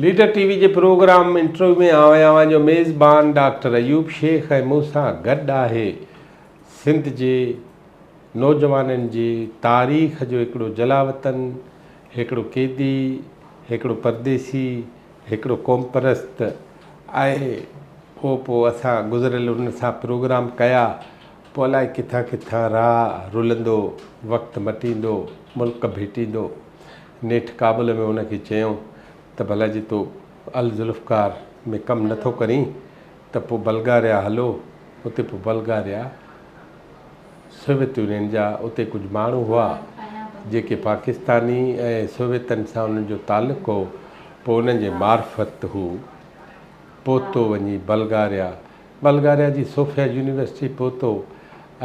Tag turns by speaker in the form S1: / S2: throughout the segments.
S1: Leader ٽي V جي programme interview ۾ آئون آهيان اوهان جو ميزبان ڊاڪٽر ايوب شيخ ۽ مون سان گڏ آهي سنڌ جي نوجوانن جي تاريخ جو هڪڙو جلاوطن، هڪڙو قيدي، هڪڙو پرديسي، هڪڙو قومپرست ۽ اهو پوء اسان گذريل ان سان پروگرام ڪيا پوء الائي ڪٿان ڪٿان راهه رلندو، وقت مٽيندو، ملڪ ڀيٽيندو. نيٺ ڪابل ۾ ان کي چيائون ته ڀلا جي تو الذوالفقار ۾ ڪم نه ٿو ڪرين ته پوء بلغاريا هلو. اتي پوء بلغاريا سوويت يونين جا اتي ڪجهه ماڻهو هئا جيڪي پاڪستاني ۽ سوويتن سان انهن جو تعلق هو پوء انهن جي معرفت هو پهتو وڃي بلغاريا بلغاريا جي صوفيا يونيورسٽي پهتو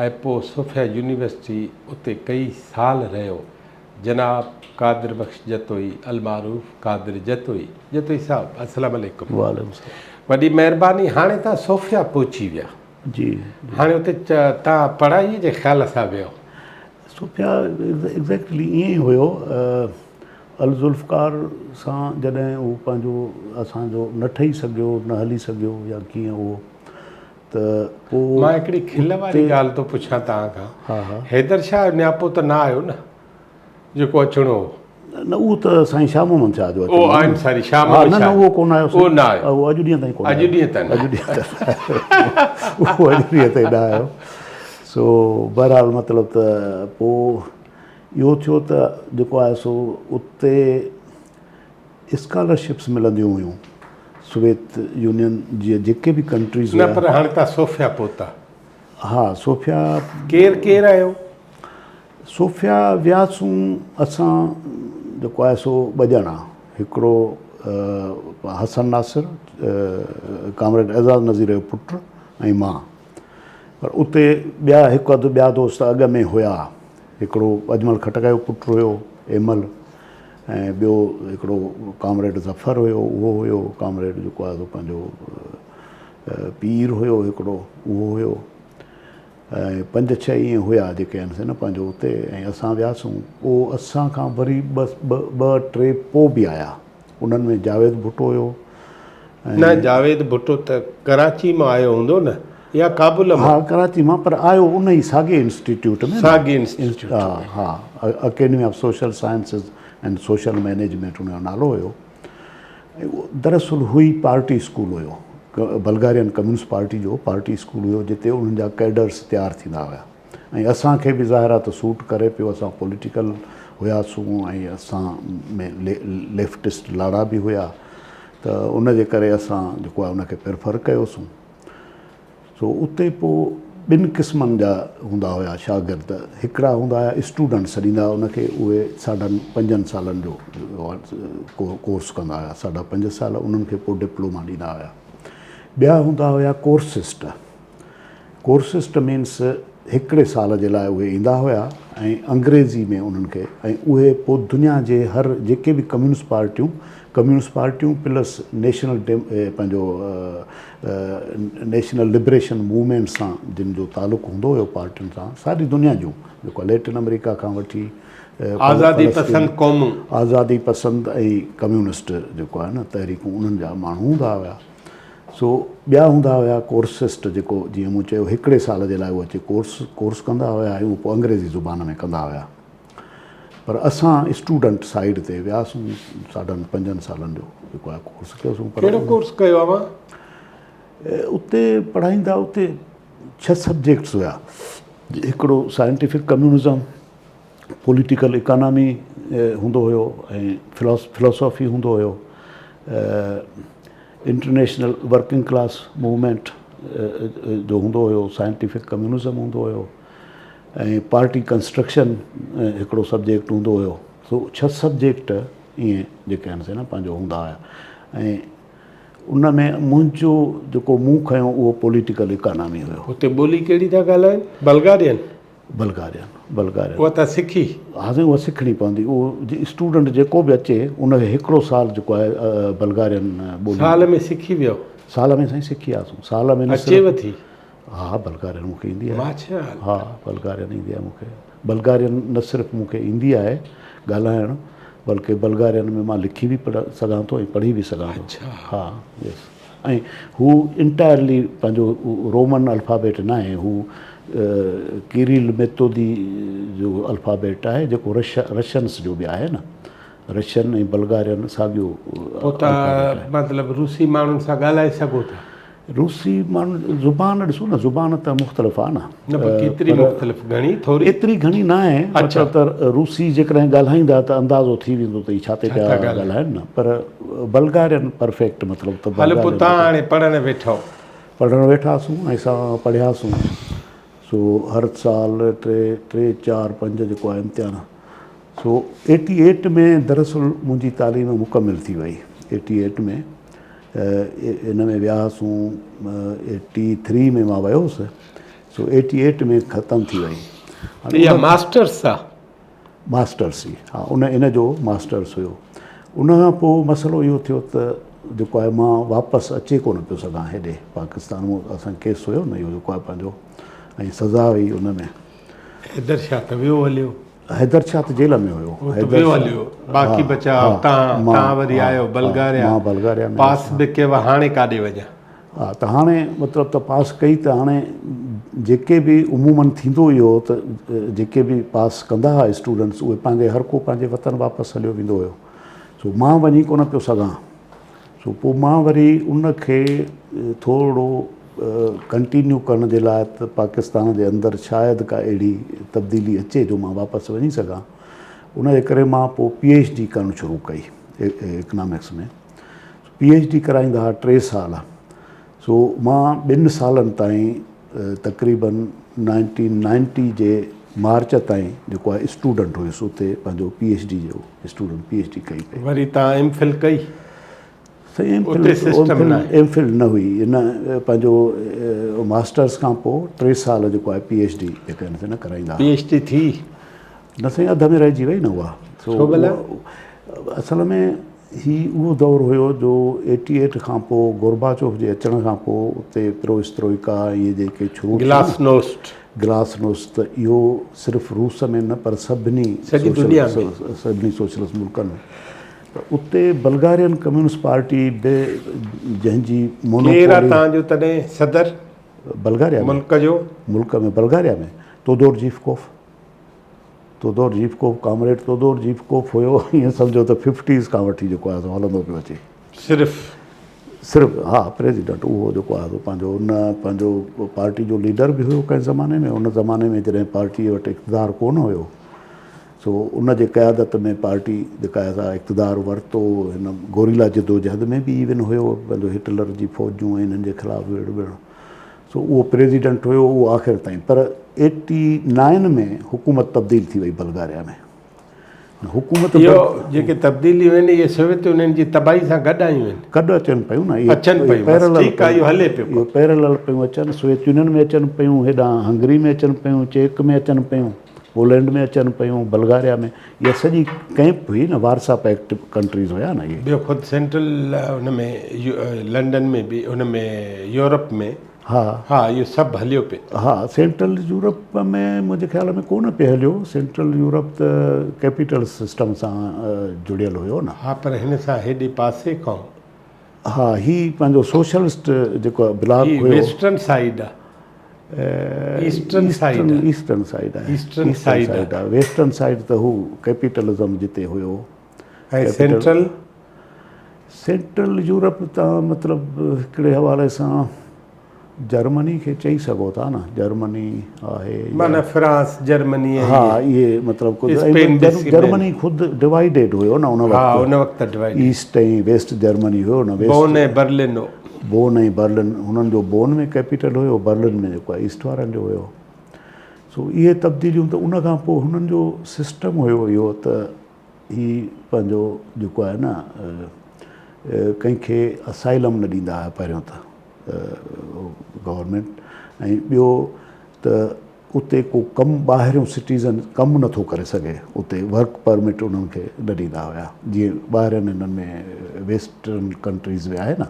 S1: ۽ پوء صوفيا يونيورسٽي اتي ڪئي سال رهيو. جناب قادر بخش جتوئي المعروف قادر جتوئي جتوئي صاحب السلام عليڪم. وعليڪم
S2: السلام.
S1: وڏي مهرباني هاڻي تان صوفيا پهچي ويا.
S2: جي.
S1: هاڻي اتي تان پڙهائي جي خيال سان ويو.
S2: صوفيا ايگزيڪٽلي ائين ئي هيو. الذوالفقار سان جڏهن هو پنهنجو اسان جو نه ٺهي سگهيو نه هلي سگهيو يا ڪيئن اهو ته پوء
S1: مان هڪڙي کل واري ڳالهه ٿو پڇان توهان کان
S2: ها ها
S1: حيدر شاهه جو نياپو ته نه آيو نه جيڪو اچڻو هو.
S2: نه اهو ته سائين شاهه محمد شاهه جو اچڻو
S1: هو. I am sorry Shah Muhammad
S2: Shah. نه نه اهو ڪونه آيو
S1: اهو نه آيو.
S2: اهو اڄ ڏينهن تائين ڪونه
S1: آيو. اڄ ڏينهن تائين
S2: اڄ ڏينهن تائين اهو اڄ ڏينهن تائين نه آيو. سو بهرحال مطلب ته پوء اهو ٿيو ته جيڪو آهي سو اتي اسڪالرشپس ملنديون هيون سوويت يونين جي جيڪي به ڪنٽريز
S1: هيا. نه پر هاڻي تان صوفيا پهتا.
S2: ها صوفيا.
S1: ڪير ڪير آيو؟
S2: صوفيا وياسون اسان جيڪو آهي سو ٻه ڄڻا هڪڙو حسن ناصر ڪامريڊ اعزاز نذير جو پٽ ۽ مان. پر اتي ٻيا هڪ اڌ ٻيا دوست اڳ ۾ هيا. هڪڙو اجمل خٽڪ جو پٽ هيو ايمل ۽ ٻيو هڪڙو ڪامريڊ ظفر هيو اهو هيو ڪامريڊ جيڪو آهي سو پنهنجو پير هيو هڪڙو اهو هيو ۽ پنج ڇهه ائين هيا جيڪي آهن سي نه پنهنجو اتي ۽ اسان وياسون پوء اسان کان وري ٻه ٻه ٽي پوء به آيا انهن ۾ جاويد ڀٽو هيو
S1: ۽. نه جاويد ڀٽو ته ڪراچي مان آيو هوندو نه يا ڪابل مان؟
S2: ها ڪراچي مان پر آيو ان ئي ساڳي انسٽيٽيوٽ ۾ نه.
S1: ساڳي انسٽيٽيوٽ ۾.
S2: ها ها academy of social sciences and social management ان جو نالو هيو ۽ اهو دراصل هو ئي پارٽي اسڪول هيو بلغارين ڪميونسٽ پارٽي جو پارٽي اسڪول هيو جتي انهن جا ڪيڊرس تيار ٿيندا هيا. ۽ اسان کي به ظاهر آ ته سوٽ ڪري پيو، اسان پوليٽيڪل هياسون ۽ اسان ۾ ليفٽسٽ لاڙا به هيا ته ان جي ڪري اسان جيڪو آهي ان کي پريفر ڪيوسون. سو اتي پوء ٻن قسمن جا هوندا هيا شاگرد، هڪڙا هوندا هيا اسٽوڊنٽ سڏيندا هئا ان کي، اهي ساڍن پنجن سالن جو ڪورس ڪندا هيا، ساڍا پنج سال انهن کي پوء ڊپلوما ڏيندا هيا. ٻيا هوندا هيا ڪورسسٽ. ڪورسسٽ مينس هڪڙي سال جي لاء اهي ايندا هيا ۽ انگريزي ۾ انهن کي ۽ اهي پوء دنيا جي هر جيڪي به ڪميونسٽ پارٽيون ڪميونسٽ پارٽيون پلس نيشنل پنهنجو نيشنل لبريشن موومينٽ سان جن جو تعلق هوندو هيو پارٽين سان ساري دنيا جون جيڪو ليٽن آمريڪا کان وٺي
S1: آزادي پسند قومون
S2: آزادي پسند ۽ ڪميونسٽ جيڪو آهي نه تحريڪون انهن جا ماڻهو هوندا هيا. سو ٻيا هوندا هيا ڪورسسٽ جيڪو جيئن مون چيو هڪڙي سال جي لاء هو اچي ڪورس ڪورس ڪندا هيا ۽ اهو پوء انگريزي زبان ۾ ڪندا هيا پر اسان اسٽوڊنٽ سائيڊ تي وياسون ساڍن پنجن سالن جو جيڪو آهي ڪورس ڪيوسون
S1: پر ڪهڙو ڪورس ڪيو اوهان؟
S2: اتي پڙهائيندا اتي ڇهه سبجيڪٽس هيا هڪڙو سائنٽيفڪ ڪميونزم پوليٽيڪل اڪانامي هوندو هيو ۽ فلاسافي هوندو هيو انٽرنيشنل ورڪنگ ڪلاس موومينٽ جو هوندو هيو سائنٽيفڪ ڪميونزم هوندو هيو ۽ پارٽي ڪنسٽرڪشن هڪڙو سبجيڪٽ هوندو هيو سو ڇهه سبجيڪٽ ائين جيڪي آهن سي نه پنهنجو هوندا هيا ۽ ان ۾ منهنجو جيڪو مون کنيو اهو پوليٽيڪل اڪانامي هيو.
S1: هتي ٻولي ڪهڙي ٿا ڳالهائين؟ بلغارين؟
S2: بلغارين بلغارين.
S1: اها ته سکي.
S2: ها سائين اها سکڻي پوندي. اهو اسٽوڊنٽ جيڪو به اچي ان کي هڪڙو سال جيڪو آهي بلغارين ٻولي.
S1: سال ۾ سکي ويو.
S2: سال ۾ سائين سکي وياسون. سال ۾ نه
S1: اچيو ٿي.
S2: ها بلغارين مون کي ايندي آهي.
S1: ماشاء
S2: ها بلغارين ايندي آهي مون کي. بلغارين نه صرف مون کي ايندي آهي ڳالهائڻ بلڪه بلغارين ۾ مان لکي به سگهان ٿو ۽ پڙهي به سگهان ٿو. ها يس ۽ هو انٽائرلي پنهنجو رومن الفابيٽ ناهي هو ڪيريل ميتودي جو الفابيٽ آهي جيڪو رشنس جو به آهي نه رشين ۽ بلغارين ساڳيو
S1: پوء ته مطلب روسي ماڻهن سان ڳالهائي سگهو ٿا.
S2: روسي ماڻهن زبان ڏسو نه زبان ته مختلف آهي نه.
S1: نه پر ڪيتري مختلف گهڻي ٿوري؟
S2: ايتري گهڻي نه آهي مطلب ته روسي جيڪڏهن ڳالهائيندا ته اندازو ٿي ويندو ته هي ڇا تي پيا ڳالهائن نه پر بلغارين پرفيڪٽ مطلب ته
S1: هل پوء تان هاڻي پڙهڻ ويٺؤ.
S2: پڙهڻ ويٺاسون ۽ اسان پڙهياسون سو هر سال ٽي ٽي چار پنج جيڪو آهي امتحان سو ايٽي ايٽ ۾ دراصل منهنجي تعليم مڪمل ٿي وئي ايٽي ايٽ ۾ ان ۾ وياسون ايٽي ٿري ۾ مان ويو هوس سو ايٽي ايٽ ۾ ختم ٿي وئي.
S1: اها ماسٽرس آ؟
S2: ماسٽرس ئي ها ان ان جو ماسٽرس هيو. ان کان پوء مسئلو اهو ٿيو ته جيڪو آهي مان واپس اچي ڪونه پيو سگهان هيڏي پاڪستان مون اسان ڪيس هيو نه اهو جيڪو آهي پنهنجو ۽ سزا هئي ان ۾.
S1: حيدر شاهه ته ويو هليو.
S2: حيدر شاهه ته جيل ۾ هيو.
S1: هو ته ويو هليو. باقي بچا تان تان وري آيو بلغاريا.
S2: مان بلغاريا ۾
S1: پاس به ڪيو هاڻي ڪاڏي وڃان.
S2: ها ته هاڻي مطلب ته پاس ڪئي ته هاڻي جيڪي به عموماً ٿيندو اهو هو ته جيڪي به پاس ڪندا هئا اسٽوڊنٽس اهي پنهنجي هر ڪو پنهنجي وطن واپس هليو ويندو هيو. سو مان وڃي ڪونه پيو سگهان. سو پوء مان وري ان کي ٿورڙو ڪنٽينيو ڪرڻ جي لاء ته پاڪستان جي اندر شايد ڪا اهڙي تبديلي اچي جو مان واپس وڃي سگهان ان جي ڪري مان پوء پي ايڇ ڊي ڪرڻ شروع ڪئي اڪنامڪس ۾ پي ايڇ ڊي ڪرائيندا هئا ٽي سال سو مان ٻن سالن تائين تقريبن نائنٽين نائنٽي جي مارچ تائين جيڪو آهي اسٽوڊنٽ هيس اتي پنهنجو پي ايڇ ڊي جو اسٽوڊنٽ پي ايڇ ڊي ڪئي پئي.
S1: وري تان ايم فل ڪئي؟
S2: سائين ايم فل ايم فل نه هئي ان پنهنجو ماسٽرس کان پوء ٽي سال جيڪو آهي پي ايڇ ڊي جيڪا آهن سي نه ڪرائيندا.
S1: پي ايڇ ڊي ٿي؟
S2: نه سائين اڌ ۾ رهجي وئي نه اها.
S1: ڇو ڀلا؟
S2: اصل ۾ هي اهو دور هيو جو ايٽي ايٽ کان پوء گورباچوف جي اچڻ کان پوء اتي پروستروئيڪا ۽ اهي جيڪي شروع ٿيا
S1: گلاس نوسٽ.
S2: گلاس نوسٽ ته اهو صرف روس ۾ نه پر سڀني
S1: سڄي دنيا ۾.
S2: سڀني سوشلسٽ ملڪن ۾ ته اتي بلغارين ڪميونسٽ پارٽي به جنهن جي
S1: مونوپولي. ڪير آ تان جو تڏهن صدر؟
S2: بلغاريا ۾.
S1: ملڪ جو؟
S2: ملڪ ۾ بلغاريا ۾ تودور جيفڪوف. تودور جيفڪوف، ڪامريڊ تودور جيفڪوف هيو، ائين سمجهو ته ففٽيز کان وٺي جيڪو آهي سو هلندو پيو اچي.
S1: صرف؟
S2: صرف ها پريزيڊنٽ اهو جيڪو آهي سو پنهنجو ان پنهنجو پارٽي جو ليڊر به هيو ڪنهن زماني ۾ ان زماني ۾ جڏهن پارٽيء وٽ اقتدار ڪونه هيو سو ان جي قيادت ۾ پارٽي جيڪا آهي سا اقتدار ورتو هن گوريلا جدوجهد ۾ به ايون هيو پنهنجو هٽلر جي فوجون ۽ انهن جي خلاف ويڙهه وڙهڻ سو اهو پريزيڊنٽ هيو اهو آخر تائين پر ايٽي نائن ۾ حڪومت تبديل ٿي وئي بلغاريا ۾ حڪومت
S1: اهو جيڪي تبديليون آهن اهي سوويت يونين جي تباهي سان گڏ آيون آهن.
S2: گڏ اچن پيون نه اهي
S1: اچن پيون بس ٺيڪ آهي اهو هلي پيو
S2: اهو پيرلل پيون اچن سوويت يونين ۾ اچن پيون هيڏانهن هنگري ۾ اچن پيون چيڪ ۾ اچن پيون پولينڊ ۾ اچن پيون بلغاريا ۾ اها سڄي ڪئمپ هئي نه وارسا پيڪٽ ڪنٽريز هيا نه اهي.
S1: ٻيو خود سينٽرل ان ۾ لنڊن ۾ به ان ۾ يورپ ۾
S2: ها
S1: ها اهو سڀ هليو پئي.
S2: ها سينٽرل يورپ ۾ منهنجي خيال ۾ ڪونه پئي هليو سينٽرل يورپ ته ڪيپيٽل سسٽم سان جڙيل هيو نه.
S1: ها پر هن سان هيڏي پاسي کان.
S2: ها هي پنهنجو سوشلسٽ جيڪو بلاڪ
S1: هيو. هي ويسٽرن سائيڊ آ. ايسٽرن سائيڊ آ.
S2: ايسٽرن سائيڊ آهي.
S1: ايسٽرن سائيڊ
S2: آ. ويسٽرن سائيڊ ته هو ڪيپيٽلزم جتي هيو.
S1: ۽ سينٽرل؟
S2: سينٽرل يورپ تان مطلب هڪڙي حوالي سان جرمني کي چئي سگهو ٿا نه جرمني آهي
S1: معنيٰ فرانس جرمني
S2: ها اهي مطلب جرمني خود ڊوائيڊيڊ هيو نه ان وقت
S1: ها ان وقت ڊوائيڊ
S2: ايسٽ ۽ ويسٽ جرمني هيو نه
S1: ويسٽ بون ۽ برلن هو
S2: بون ۽ برلن هنن جو بون ۾ ڪيپيٽل هيو برلن ۾ جيڪو آهي ايسٽ وارن جو هيو سو اهي تبديليون ته ان کان پوء هنن جو سسٽم هيو اهو ته هي پنهنجو جيڪو آهي نه ڪنهن کي اسائلم نه ڏيندا هيا پهريون ته گورنمينٽ ۽ ٻيو ته اتي ڪو ڪم ٻاهريون سٽيزن ڪم نٿو ڪري سگهي اتي ورڪ پرمٽ انهن کي نه ڏيندا هيا جيئن ٻاهرين هنن ۾ ويسٽرن ڪنٽريز ۾ آهي نه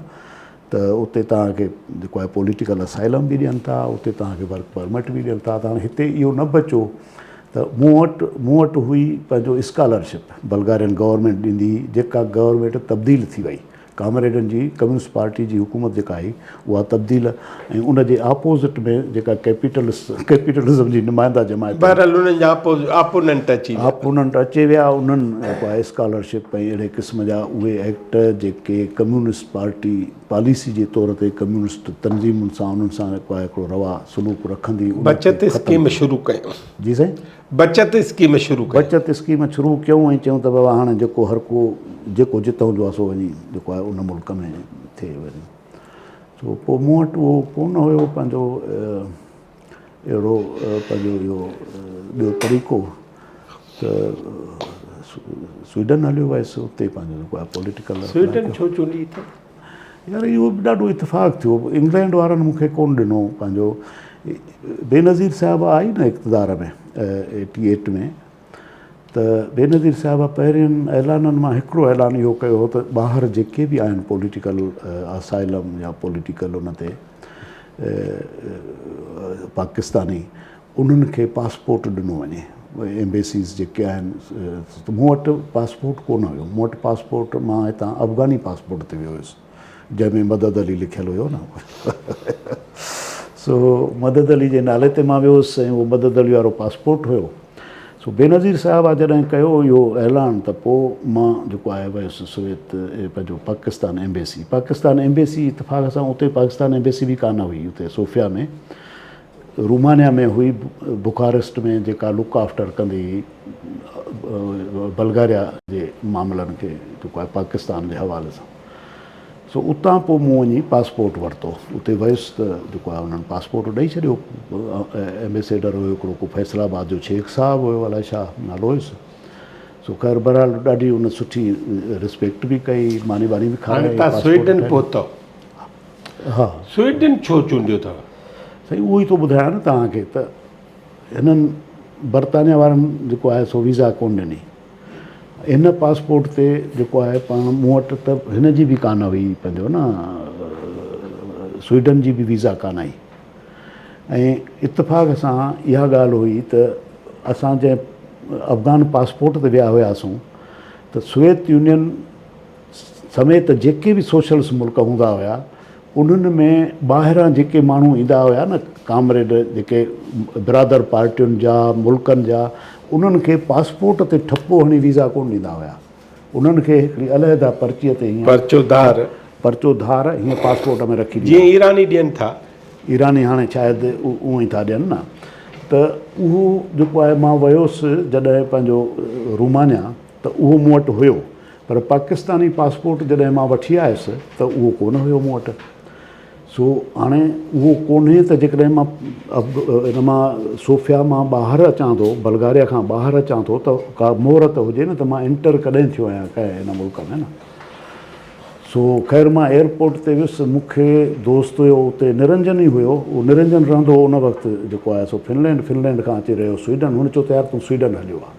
S2: ته اتي توهان کي جيڪو آهي پوليٽيڪل اسائلم به ڏين ٿا اتي توهان کي ورڪ پرمٽ به ڏين ٿا ته هاڻي هتي اهو نه بچو ته مون وٽ مون وٽ هئي پنهنجو اسڪالرشپ بلغارين گورنمينٽ ڏيندي هئي جيڪا گورنمينٽ تبديل ٿي وئي ڪامريڊن جي ڪميونسٽ پارٽي جي حڪومت جيڪا آئي اها تبديل ۽ ان جي آپوزٽ ۾ جيڪا ڪيپيٽلسٽ ڪيپيٽلزم جي نمائنده جماعت
S1: بهرحال انهن جا آپوننٽ اچي ويا.
S2: آپوننٽ اچي ويا انهن جيڪو آهي اسڪالرشپ ۽ اهڙي قسم جا اهي ايڪٽ جيڪي ڪميونسٽ پارٽي پاليسي جي طور تي ڪميونسٽ تنظيمن سان انهن سان جيڪو آهي هڪڙو روا سلوڪ رکندي انهن کي
S1: بچت
S2: ختم
S1: اسڪيم
S2: ڪيو.
S1: شروع ڪيون.
S2: جي سائين.
S1: بچت اسڪيم شروع ڪئي.
S2: بچت اسڪيم شروع ڪيون ۽ چيون ته بابا هاڻي جيڪو هر ڪو جيڪو جتان جو آهي سو وڃي جيڪو آهي ان ملڪ ۾ ٿئي وڃي. سو پوء مون وٽ اهو ڪونه هيو پنهنجو اهڙو پنهنجو اهو ٻيو طريقو ته سوئيڊن هليو ويس اتي پنهنجو جيڪو آهي پوليٽيڪل
S1: سوئيڊن ڇو چونڊي اٿو؟
S2: يار اهو به ڏاڍو اتفاق ٿيو انگلينڊ وارن مون کي ڪونه ڏنو پنهنجو بينظير صاحب آئي نه اقتدار ۾ ايٽي ايٽ ۾ ته بينظير صاحب پهرين اعلانن مان هڪڙو اعلان اهو ڪيو هو ته ٻاهر جيڪي به آهن پوليٽيڪل اسائلم يا پوليٽيڪل ان تي پاڪستاني انهن کي پاسپورٽ ڏنو وڃي ايمبيسيز جيڪي آهن ته مون وٽ پاسپورٽ ڪونه هيو مون وٽ پاسپورٽ مان هتان افغاني پاسپورٽ تي ويو هيس جنهن ۾ مدد علي لکيل هيو نه سو مدد علي جي نالي تي مان ويو هيس ۽ اهو مدد علي وارو پاسپورٽ هيو سو بينظير صاحب جڏهن ڪيو اهو اعلان ته پوء مان جيڪو آهي ويس سويت پنهنجو پاڪستان ايمبيسي پاڪستان ايمبيسي اتفاق سان اتي پاڪستان ايمبيسي به ڪانه هئي اتي صوفيا ۾ رومانيا ۾ هئي بخارسٽ ۾ جيڪا لڪ آفٽر ڪندي هئي بلغاريا جي معاملن کي جيڪو آهي پاڪستان جي حوالي سان سو اتان پوء مون وڃي پاسپورٽ ورتو اتي ويس ته جيڪو آهي انهن پاسپورٽ ڏئي ڇڏيو ايمبيسيڊر هيو هڪڙو ڪو فيصل آباد جو شيخ صاحب هيو الائي ڇا نالو هيس سو خير بهرحال ڏاڍي ان سٺي رسپيڪٽ به ڪئي ماني واني به
S1: هاڻي
S2: کارائي
S1: تان
S2: پاسپورٽ
S1: سوئيڊن
S2: ٺاهي
S1: پهتو
S2: ها.
S1: سوئيڊن ڇو چونڊيو اٿو؟
S2: سائين اهو ئي ٿو ٻڌايان نه توهان کي ته هنن برطانيا وارن جيڪو آهي سو ويزا ڪونه ڏني. هن پاسپورٽ تي جيڪو آهي پاڻ مون وٽ ته هن جي به ڪانه هئي پنهنجو نه سوئيڊن جي به ويزا ڪانه آئي ۽ اتفاق سان اها ڳالهه هئي ته اسان جنهن افغان پاسپورٽ تي ويا هياسون ته سويت يونين سميت جيڪي به سوشلسٽ ملڪ هوندا هيا انهن ۾ ٻاهران جيڪي ماڻهو ايندا هيا نه ڪامريڊ جيڪي برادر پارٽين جا ملڪن جا انهن کي پاسپورٽ تي ٺپو هڻي ويزا ڪونه ڏيندا هيا انهن کي هڪڙي علحده پرچي تي هيئن
S1: پرچو ڌار
S2: پرچو ڌار هيئن پاسپورٽ ۾ رکي ڏيندا
S1: جيئن ايراني ڏين ٿا.
S2: ايراني هاڻي شايد اونئن ئي ٿا ڏين نه ته اهو جيڪو آهي مان ويس جڏهن پنهنجو رومانيا ته اهو مون وٽ هيو پر پاڪستاني پاسپورٽ جڏهن مان وٺي آيس ته اهو ڪونه هيو مون وٽ. سو هاڻي اهو ڪونهي ته جيڪڏهن مان ان مان صوفيا مان ٻاهر اچان ٿو، بلغاريا کان ٻاهر اچان ٿو ته ڪا مهر ته هجي نه ته مان انٽر ڪڏهن ٿيو آهيان ڪنهن هن ملڪ ۾ نه. سو خير مان ايئرپورٽ تي ويس، مون کي دوست هيو اتي نرنجن ئي هيو، اهو نرنجن رهندو هو ان وقت جيڪو آهي سو فنلينڊ، فنلينڊ کان اچي رهيو سوئيڊن، هن چيو ته يار تون سوئيڊن هليو آ.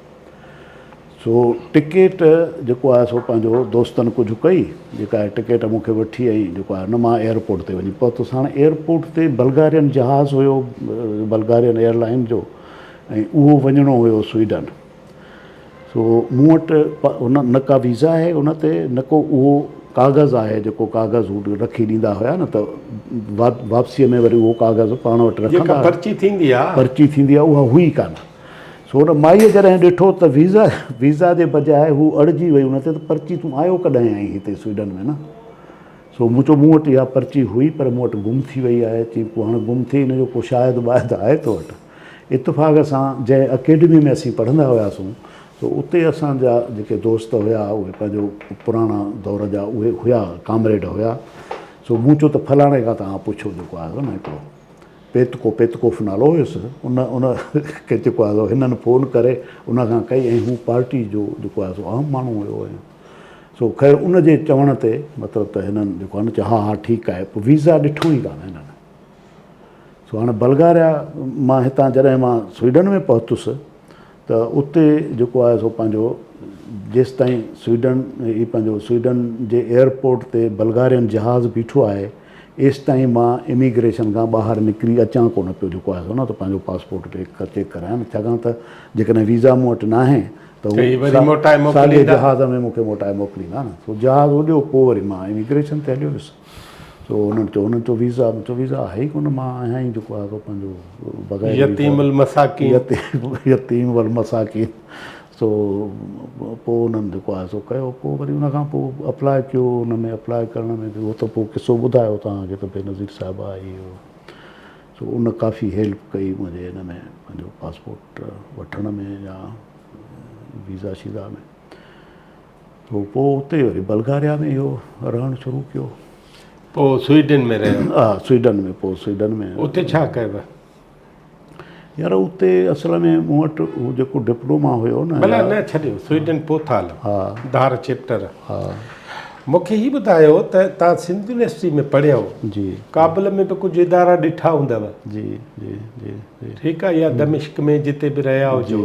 S2: سو ٽڪيٽ جيڪو آهي سو پنهنجو دوستن ڪجهه ڪئي جيڪا ٽڪيٽ مون کي وٺي ۽ جيڪو آهي نه مان ايئرپورٽ تي وڃي پهتس هاڻي ايئرپورٽ تي بلغارين جهاز هيو بلغارين ايئر لائن جو ۽ اهو وڃڻو هيو سوئيڊن سو مون وٽ ان نه ڪا ويزا آهي ان تي نه ڪو اهو ڪاغذ آهي جيڪو ڪاغذ هو رکي ڏيندا هيا نه ته واپسيء ۾ وري اهو ڪاغذ پاڻ وٽ رکندا
S1: جيڪا پرچي ٿيندي آهي
S2: پرچي ٿيندي آهي اها هئي ڪانه سو ان مائيء جڏهن ڏٺو ته ويزا ويزا جي بجاء هو اڙجي وئي ان تي ته پرچي تون آيو ڪڏهن آهين هتي سوئيڊن ۾ نه؟ سو مون چيو مون وٽ اها پرچي هئي پر مون وٽ گم ٿي وئي آهي. چيائين پوء هاڻ گم ٿي ان جو ڪو شاهد باهد آهي تو وٽ؟ اتفاق سان جنهن اڪيڊمي ۾ اسين پڙهندا هياسون سو اتي اسان جا جيڪي دوست هيا اهي پنهنجو پراڻا دور جا اهي هيا ڪامريڊ هيا سو مون چيو ته فلاڻي کان توهان پڇو جيڪو آهي سو نه هڪڙو پيتڪو، Petkov، نالو هيس، ان ان کي جيڪو آهي سو هنن فون ڪري ان کان ڪئي ۽ هو پارٽي جو جيڪو آهي سو اهم ماڻهو هيو ۽ سو خير ان جي چوڻ تي مطلب ته هنن جيڪو آهي نه چيو ها ها ٺيڪ آهي پوء ويزا ڏٺو ئي ڪانه هنن. سو هاڻي بلغاريا مان هتان جڏهن مان سوئيڊن ۾ پهتس ته اتي جيڪو آهي سو پنهنجو جيستائين سوئيڊن هي پنهنجو سوئيڊن جي ايئرپورٽ تي بلغارين جهاز بيٺو آهي ايستائين مان اميگريشن کان ٻاهر نڪري اچان ڪونه پيو جيڪو آهي سو نه ته پنهنجو پاسپورٽ چيڪ ڪرايان ڇاڪاڻ ته جيڪڏهن ويزا مون وٽ ناهي ته هو ساڳئي جهاز ۾ مون کي موٽائي موڪليندا نه. سو جهاز اڏيو پوء وري مان اميگريشن تي هليو ويس. سو انهن چيو انهن چيو ويزا مون چيو ويزا آهي ئي ڪونه مان آهيان ئي جيڪو آهي سو پنهنجو بغير
S1: يتيم المساڪين
S2: يتيم والمساڪين سو پوء انهن جيڪو آهي سو ڪيو پوء وري ان کان پوء اپلاء ڪيو ان ۾ اپلاء ڪرڻ ۾ به هو ته پوء قصو ٻڌايو توهان کي ته بينظير صاحب آئي هو سو ان ڪافي هيلپ ڪئي منهنجي ان ۾ پنهنجو پاسپورٽ وٺڻ ۾ يا ويزا شيزا ۾ سو پوء اتي وري بلغاريا ۾ اهو رهڻ شروع ڪيو.
S1: پوء سوئيڊن ۾ رهيو.
S2: ها سوئيڊن ۾ پوء سوئيڊن ۾.
S1: اتي ڇا ڪيو؟
S2: يار اتي اصل ۾ مون وٽ هو جيڪو ڊپلوما هيو نه.
S1: ڀلا نه ڇڏيو سوئيڊن پوء ٿا هلون.
S2: ها.
S1: ڌار چيپٽر.
S2: ها.
S1: مون کي هي ٻڌايو ته توهان سنڌ يونيورسٽي ۾ پڙهيو.
S2: جي.
S1: ڪابل ۾ به ڪجهه ادارا ڏٺا هوندؤ.
S2: جي جي جي.
S1: ٺيڪ آ يا دمشق ۾ جتي به رهيا هجو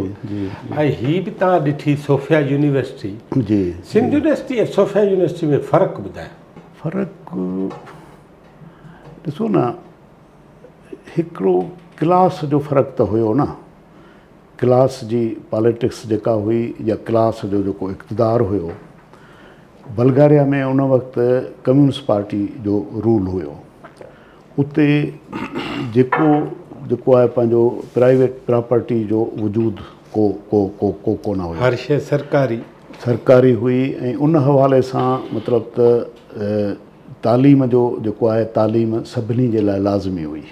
S1: ۽ هي به توهان ڏٺي صوفيا يونيورسٽي
S2: جي
S1: سنڌ يونيورسٽي ۽ صوفيا يونيورسٽي ۾ فرق ٻڌايو.
S2: فرق ڏسو نه هڪڙو ڪلاس جو فرق ته هيو نه ڪلاس جي پاليٽڪس جيڪا هئي يا ڪلاس جو جيڪو اقتدار هيو بلغاريا ۾ ان وقت ڪميونسٽ پارٽي جو رول هيو اتي جيڪو جيڪو آهي پنهنجو پرائيويٽ پراپرٽي جو وجود ڪو ڪو ڪو ڪو ڪونه هيو.
S1: هر شيء سرڪاري.
S2: سرڪاري هئي ۽ ان حوالي سان مطلب ته تعليم جو جيڪو آهي تعليم سڀني جي لاء لازمي هئي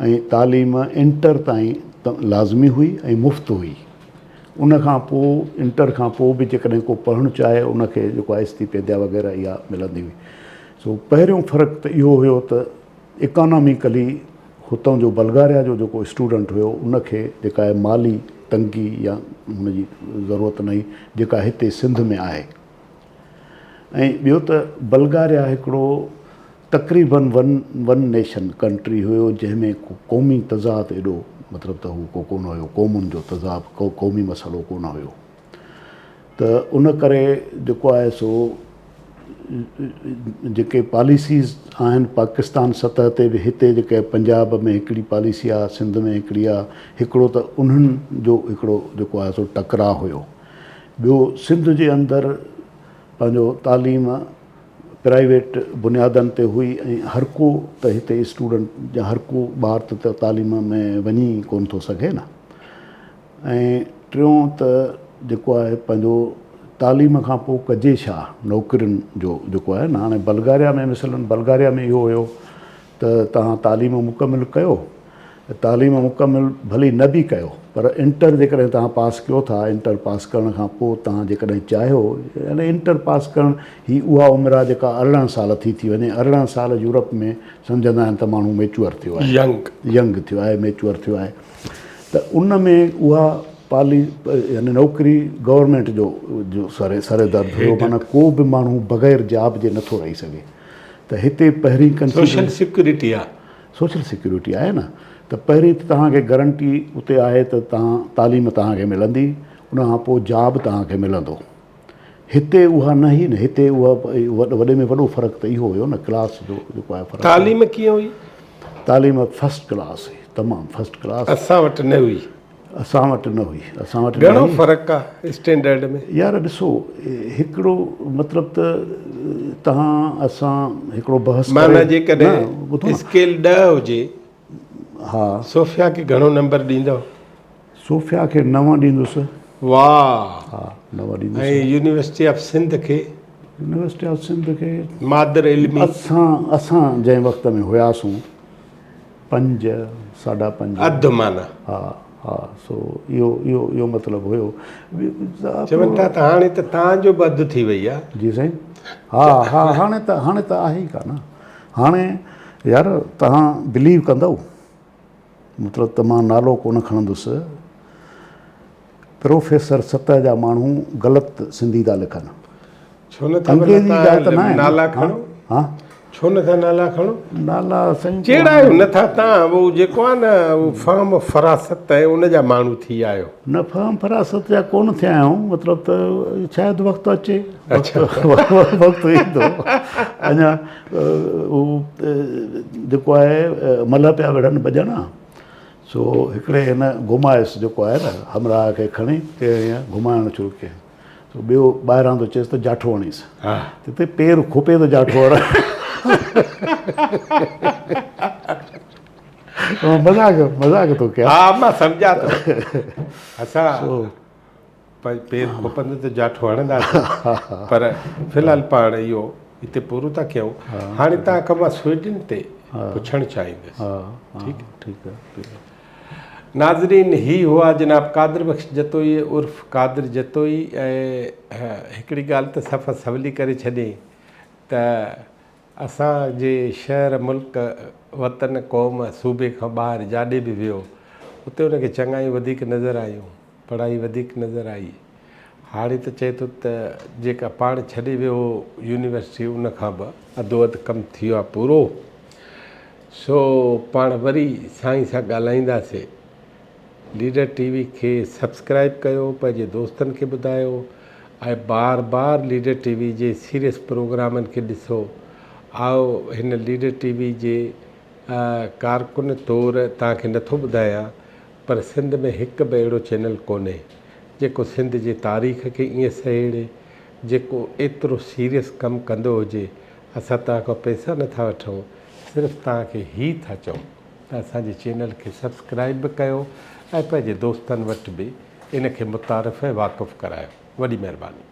S2: ۽ تعليم انٽر تائين لازمي هئي ۽ مفت هئي. ان کان پوء انٽر کان پوء به جيڪڏهن ڪو پڙهڻ چاهي ان کي جيڪو آهي استيپينديا وغيره اها ملندي هئي. سو پهريون فرق ته اهو هيو ته اڪاناميڪلي هتان جو بلغاريا جو جيڪو اسٽوڊنٽ هيو ان کي جيڪا آهي مالي تنگي يا هن جي ضرورت نه هئي جيڪا هتي سنڌ ۾ آهي ۽ ٻيو ته بلغاريا هڪڙو تقريبن ون ون نيشن ڪنٽري هيو جنهن ۾ ڪو قومي تضاد ايڏو مطلب ته هو ڪو ڪونه هيو قومن جو تضاد ڪو قومي مسئلو ڪونه هيو ته ان ڪري جيڪو آهي سو جيڪي پاليسيز آهن پاڪستان سطح تي به هتي جيڪي پنجاب ۾ هڪڙي پاليسي آهي سنڌ ۾ هڪڙي آهي هڪڙو ته انهن جو هڪڙو جيڪو آهي سو ٽڪراء هيو ٻيو سنڌ جي اندر پنهنجو تعليم پرائيويٽ بنيادن تي هئي ۽ هر ڪو ته هتي اسٽوڊنٽ يا هر ڪو ٻار ته تعليم ۾ وڃي ئي ڪونه ٿو سگهي نه ۽ ٽيون ته جيڪو آهي پنهنجو تعليم کان پوء ڪجي ڇا نوڪرين جو جيڪو آهي نه هاڻي بلغاريا ۾ مثلاً بلغاريا ۾ اهو هيو ته توهان تعليم مڪمل ڪيو تعليم مڪمل ڀلي نه به ڪيو پر انٽر جيڪڏهن توهان پاس ڪيو ٿا انٽر پاس ڪرڻ کان پوء توهان جيڪڏهن چاهيو يعني انٽر پاس ڪرڻ هي اها عمر آهي جيڪا 18 سال ٿي ٿي وڃي 18 سال يورپ ۾ سمجهندا آهن ته ماڻهو ميچوئر ٿيو آهي
S1: ينگ
S2: ينگ ٿيو آهي ميچوئر ٿيو آهي ته ان ۾ اها پالي يعني نوڪري گورنمينٽ جو جو سر سر درد هيو معنيٰ ڪو به ماڻهو بغير جاب جي نٿو رهي سگهي ته هتي پهرين
S1: سوشل سيڪيورٽي آ
S2: سوشل سيڪيورٽي آهي نه ته پهرين ته توهان کي گرنٽي اتي آهي ته توهان تعليم توهان کي ملندي ان کان پوء جاب توهان کي ملندو هتي اها نه هئي نه هتي اها وڏي ۾ وڏو فرق ته اهو هيو نه ڪلاس جو جيڪو آهي فرق.
S1: تعليم ڪيئن هئي؟
S2: تعليم فرسٽ ڪلاس هئي تمام فرسٽ ڪلاس.
S1: اسان وٽ نه هئي.
S2: اسان وٽ نه هئي اسان وٽ
S1: گهڻو فرق آ اسٽينڊرڊ ۾؟
S2: يار ڏسو هڪڙو مطلب ته توهان اسان هڪڙو بحث
S1: ڪري معنيٰ جيڪڏهن اسڪيل 10 هجي
S2: ها
S1: صوفيا کي گهڻو نمبر ڏيندؤ؟
S2: صوفيا کي 9 ڏيندس.
S1: واھ.
S2: ها 9 ڏيندس.
S1: ۽ يونيورسٽي آف سنڌ کي؟
S2: يونيورسٽي آف سنڌ کي
S1: مادر علمي.
S2: اسان اسان جنهن وقت ۾ هياسون 5 ساڍا 5.
S1: اڌ معنيٰ.
S2: ها ها سو اهو اهو اهو مطلب هيو.
S1: چون ٿا ته هاڻي ته تان جو به اڌ ٿي وئي آ.
S2: جي سائين ها ها هاڻي ته هاڻي ته آهي ئي ڪانه هاڻي يار توهان بليو ڪندؤ مطلب ته مان نالو ڪونه کڻندس، پروفيسر سطح جا ماڻهو غلط سنڌي ٿا لکن.
S1: ڇو نه ٿا ڀلا توهان نالا کڻو.
S2: ها
S1: ڇو نه ٿا نالا کڻو؟
S2: نالا سائين
S1: چيڙايو نه ٿا تان اهو جيڪو آهي نه اهو فهم فراست ۽ ان جا ماڻهو ٿي ويا آهيو.
S2: نه فهم فراست جا ڪونه ٿيا آهيون مطلب ته شايد وقت اچي وقت ايندو اڃا هو جيڪو آهي ملهه پيا وڙهن ٻه ڄڻا سو هڪڙي هن گهمايس جيڪو آهي نه همراهه کي کڻي گهمائڻ شروع ڪيائين. سو ٻيو ٻاهران ٿو چيس ته جاٺو هڻيس. ته پير کوپي ٿو جاٺو هڻ. مذاق مذاق ٿو ڪيان.
S1: ها مان سمجهان ٿو. اسان پير کوپندو ته جاٺو هڻنداسين پر في الحال پاڻ اهو هتي پورو ٿا ڪيون. هاڻي توهان کان مان سوئيڊن تي پڇڻ چاهيندس.
S2: ٺيڪ ٺيڪ آهي.
S1: ناظرين هي هئا جناب قادر بخش جتوئي عرف قادر جتوئي ۽ هڪڙي ڳالهه ته صفا سولي ڪري ڇڏين ته اسان جي شهر ملڪ وطن قوم صوبي کان ٻاهر جاڏي به ويو اتي ان کي چڱايون وڌيڪ نظر آيون پڙهائي وڌيڪ نظر آئي هاڻي ته چئي ٿو ته جيڪا پاڻ ڇڏي ويو هو يونيورسٽي ان کان به اڌو اڌ ڪم ٿي ويو آهي پورو. سو پاڻ وري سائين سان ڳالهائينداسين. ليڊر ٽي وي کي سبسڪرائيب ڪيو پنهنجي دوستن کي ٻڌايو ۽ بار بار ليڊر ٽي وي جي سيريس پروگرامن کي ڏسو. آء هن ليڊر ٽي وي جي ڪارڪن طور توهان کي نٿو ٻڌايان پر سنڌ ۾ هڪ به اهڙو چينل ڪونهي جيڪو سنڌ جي تاريخ کي ائين سهيڙي جيڪو ايترو سيريس ڪم ڪندو هجي. اسان توهان کان پئسا نٿا وٺون صرف توهان کي هي ٿا چئون ته اسان جي چينل کي سبسڪرائيب به ڪيو ۽ پنهنجي دوستن وٽ به ان کي متعارف ۽ واقف ڪرايو وڏي مهرباني.